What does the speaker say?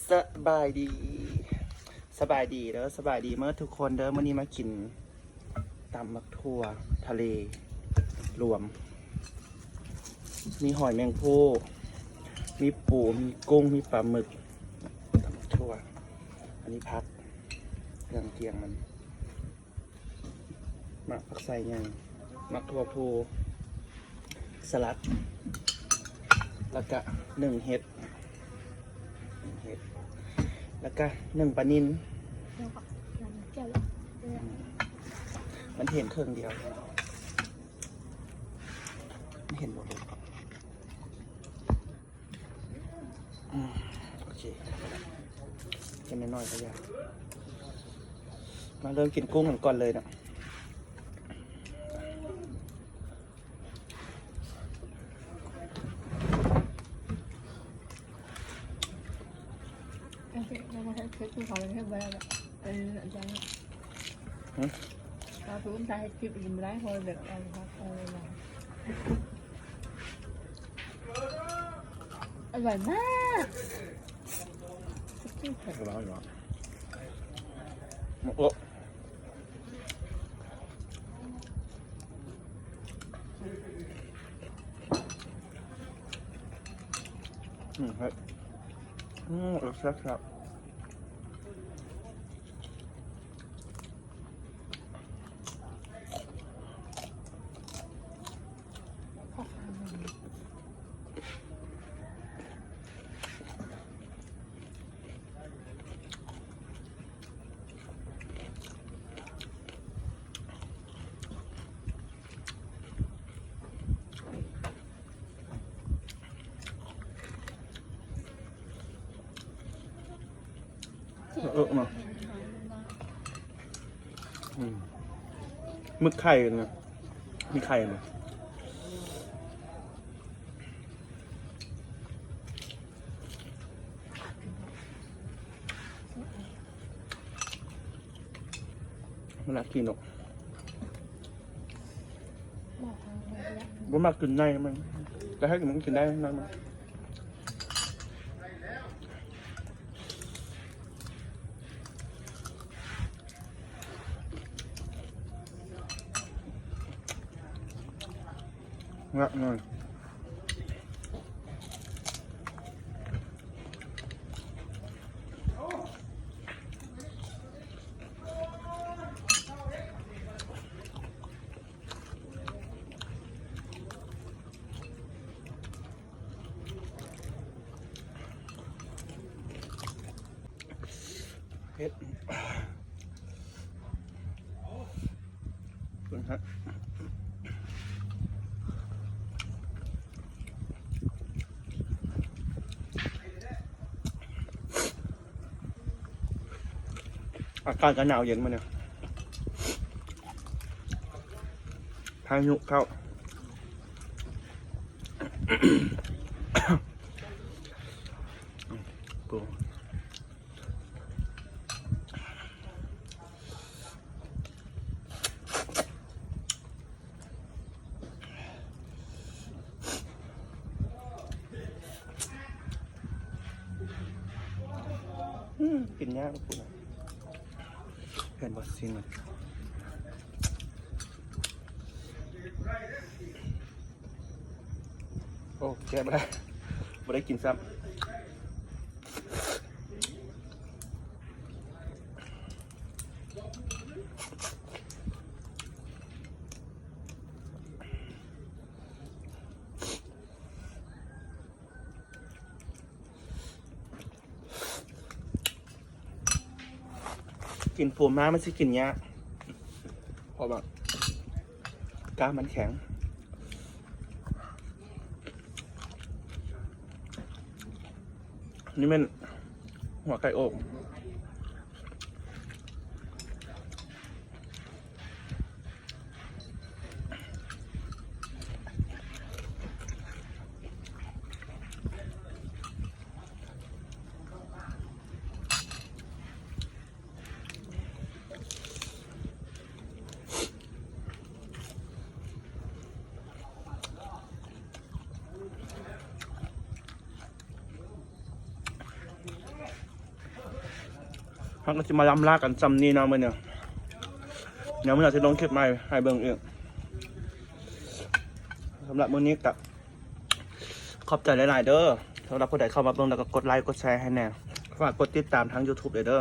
ສະບາຍດີ ສະບາຍດີເດີ ສະບາຍດີເໝິດທຸກຄົນເດີ. ມື້ນີ້ມາກິນຕຳໝາກຖົ່ວທະເລລວມ ມີຫອຍແມງພູ່ ມີປູ ມີກຸ້ງ ມີປາໝຶກ ຕຳໝາກຖົ່ວ. ອັນນີ້ຜັກ ເຄື່ອງກຽງມັນ ໝາກຜັກໄຊໃຫຍ່ ໝາກຖົ່ວພູ ສະຫຼັດ ແລ້ວກະໜຶ້ງເຫັດ ເຫັດ ແລ້ວກະໜຶ້ງປານິນ. ມັນເຫັນເຄິ່ງດຽວ ມັນເຫັນໝົດເລີຍ. ອືມ ໂອເຄ ກິນໜ້ອຍໆ ກໍຢ່າ ມາເລີ່ມກິນກຸ້ງກັນກ່ອນເລີຍເນາະ. ອັນນີ້ເຮົາເຮັດຄລິບຄືເຂົາເຮັດບໍ່ໄດ້ດອກ ອັນນີ້ອາຈານ ຫຶ? ເຮົາຄືມັນຖ່າຍເຮັດຄລິບອີກບໍ່ໄດ້ ເພາະວ່າແບບເອົາ ເອົາ ເອົາ ອະຮ່ອຍມາກ ເຜັດ ໂອ້ ອືມ ເຜັດ ອືມ ແຊບໆ. ເອີ ເນາະ ອືມ ໝຶກໄຂ່ນະ ມີໄຂ່ນະ. ມັນໜ້າກິນດອກ ບໍ່ມັກກິນໃນມັນ ແຕ່ໃຫ້ມັນກິນໄດ້ໃນມັນ. ລະໜ້ອຍ ເຜັດ ເບິ່ງຮະ ອາກາດກໍໜາວເຢັນມື້ນີ້ ພາຍຸເຂົ້າ ອືມ ກິນຍາກພຸ້ນນະ ເຫັນບໍ່ ຊີ້ນມັນ. ໂອ້ ແກະບໍ່ໄດ້ ບໍ່ໄດ້ກິນຊ້ຳ. ກິນປູມາມັນຊິກິນຍາກ ເພາະວ່າກ້າມມັນແຂງ. ນີ້ແມ່ນຫົວໄກ່ໂອກ. ອ ເຮົາກໍຊິມາລ່ຳລາກັນຊ່ຳນີ້ເນາະມື້ນີ້. ດຽວມື້ໜ້າຊິລົງຄລິບໃໝ່ໃຫ້ເບິ່ງອີກ. ສຳລັບມື້ນີ້ກໍຂອບໃຈຫຼາຍໆເດີ. ສຳລັບຜູ້ໃດເຂົ້າມາເບິ່ງແລ້ວກໍກົດໄລກົດແຊໃຫ້ແດ່. ຝາກກົດຕິດຕາມທາງ YouTube ເດີ.